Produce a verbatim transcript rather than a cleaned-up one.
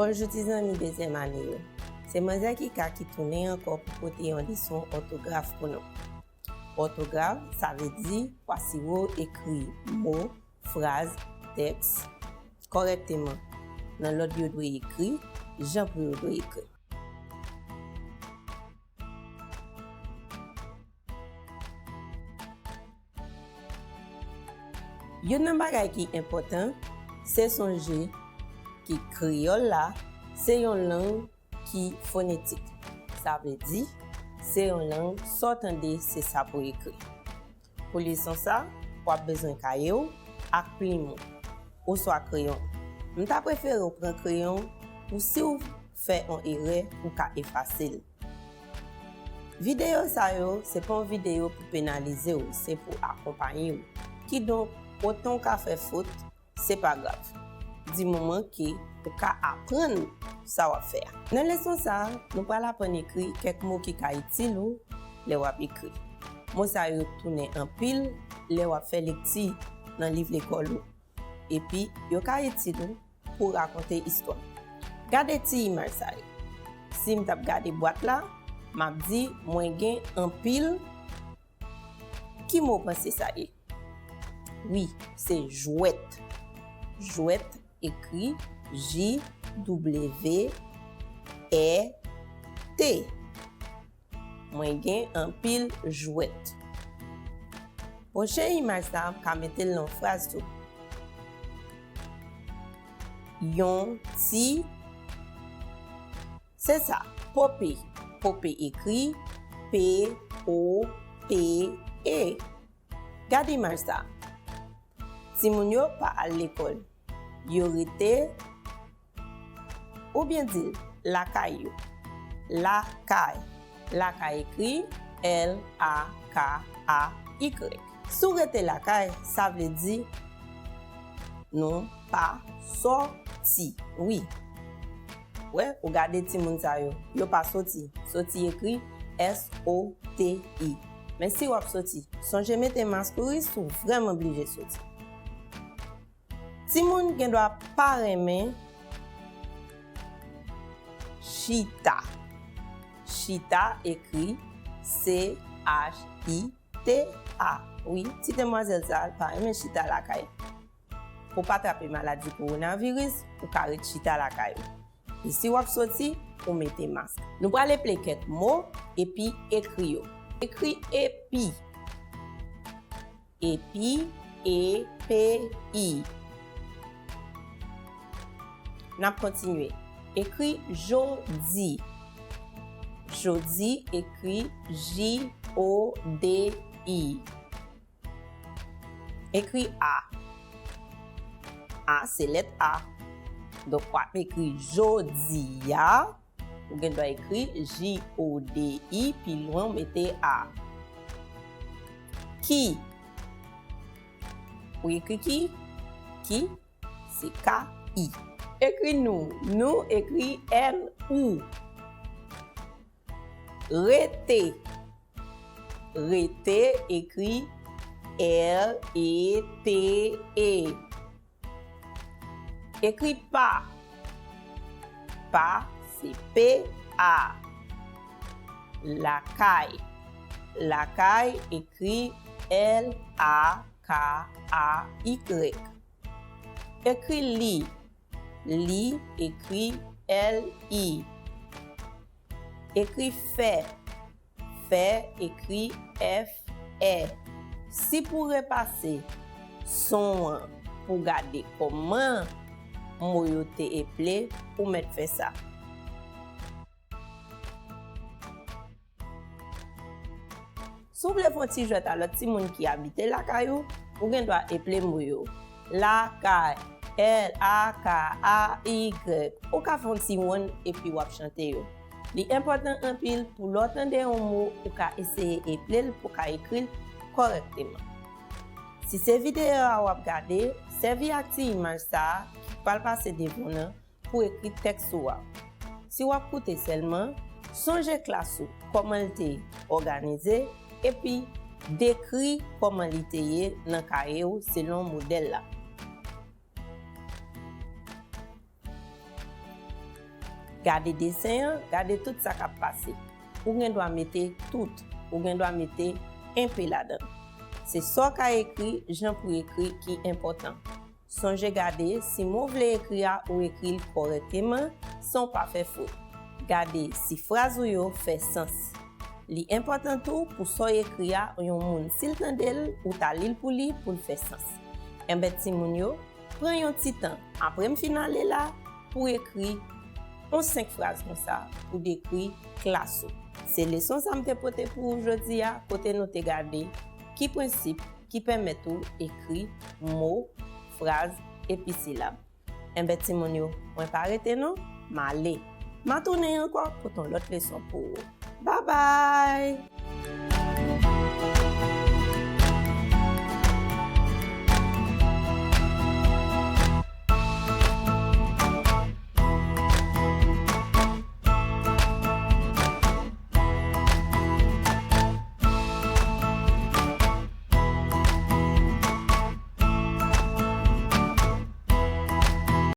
Bonjou ti zanmi dezyèm ane yo. Se manzè Kika ki tounen ankò pou pote yon leson òtograf pou nou. Òtograf, sa vle di fwa si w ekri mo, fraz, tèks kòrèkteman, nan lòd yo dwe ekri, jan pou yo dwe ekri. Youn nan bagay ki enpòtan, se sonje ke kreyòl la se yon lang ki fonetik. Sa vle di, se yon lang sa w tande, se sa pou ekri. Pou leson sa, w ap bezwen kaye w ak plim ou, oswa kreyon. M ta prefere w pran kreyon pou si w fè yon erè, ou ka efase l. Videyo sa yo, se pa yon videyo pou penalize w, se pou akonpaye w. Kidonk, otan w ka fè fot, se pa grav, di moman ke ou ka aprann sa w ap fè a. Nan leson sa a, nou pral aprann ekri kèk mo ki ka itil ou lè w ap ekri. Mo sa yo tounen anpil lè w ap fè lekti nan liv lekòl ou, epi yo ka itil ou pou rakonte istwa. Gade ti imaj sa yo. Si m t ap gade bwat la, m ap di mwen gen anpil. Ki mo w panse sa ye? Wi, se jwèt. Jwèt ekri J W E T. Mwen gen anpil jwèt. Pwochen imaj sa a, m ka mete l nan fraz tou. Yon ti Se sa, pope. Pope ekri P O P E. Gade imaj sa. Timoun yo pa al lekòl. Yo rete, oubyen di l, lakay yo. Lakay. Lakay ekri L A K A Y. Si w rete lakay, sa vle di nou pa sòti. Wi. Wè, ou gade timoun sa yo, yo pa soti. Soti ekri S O T I. Men si w ap soti, sonje mete mask ou wi si w vrèman blije soti. Timoun gendwa pa renmen chita. Chita ekri C H I T A. Wi, ti demwazèl sa a, l pa renmen chita lakay. Pou w pa trape maladi kowonaviris, ou ka ret chita lakay ou. E si w ap soti, ou mete mask. Nou pral eple kèk mo epi ekri yo. Ekri epi. Epi, E P I. N ap kontinye. Ekri jodi. Jodi ekri J O D I. Ekri a. A se lèt A. Donk, w ap ekri jodi a. Ou gen dwa ekri J O D I, pi lwen w mete a. Ki. Ou ekri ki? Ki se K I. Ekri nou. Nou ekri N O. Rete. Rete ekri R E T E. Ekri pa. Pa se P A. Lakay. Lakay ekri L A K A Y. Ekri li. Li ekri L I. Ekri fè. Fè ekri F E. Si pou repase son an pou gade kòman mo yo te eple, ou mèt fè sa. Si w vle fè yon ti jwèt a lòt timoun ki abite lakay ou, ou gen dwa eple mo yo. Lakay, L A K A Y. Ou ka fè yon ti wonn epi w ap chante yo. Li enpòtan anpil pou lè w tande yon mo, ou ka eseye eple l pou w ka ekri l kòrèkteman. Si se videyo a w ap gade, sèvi ak ti imaj sa a ki pral pase devan w nan pou ekri tèks ou a. Si w ap koute sèlman, sonje klas ou, kòman l te òganize, epi dekri kòman li te ye nan kaye w selon modèl la. Gade desen an, gade tout sa k ap pase. Ou gen dwa mete tout, ou gen dwa mete enpe ladan. Se sa w ka ekri, jan pou ekri ki enpòtan. Sonje gade si mo w vle ekri a ou ekri l kòrèkteman san w pa fè fot. Gade si fraz ou yo fè sans. Li enpòtan tou pou sa w ekri a yon moun si l tande l ou ta li l pou li pou l fè sans. Enben timoun yo, pran yon ti tan apre m fin ale la pou ekri yon senk fraz konsa pou dekri klas ou. Se leson sa m te pote pou ou jodi a kote nou te gade ki prensip ki pèmèt ou ekri mo, fraz epi silab. Enben timoun yo, mwen pa rete non, m ale. M a tounen ankò pote yon lòt leson pou ou. Babay!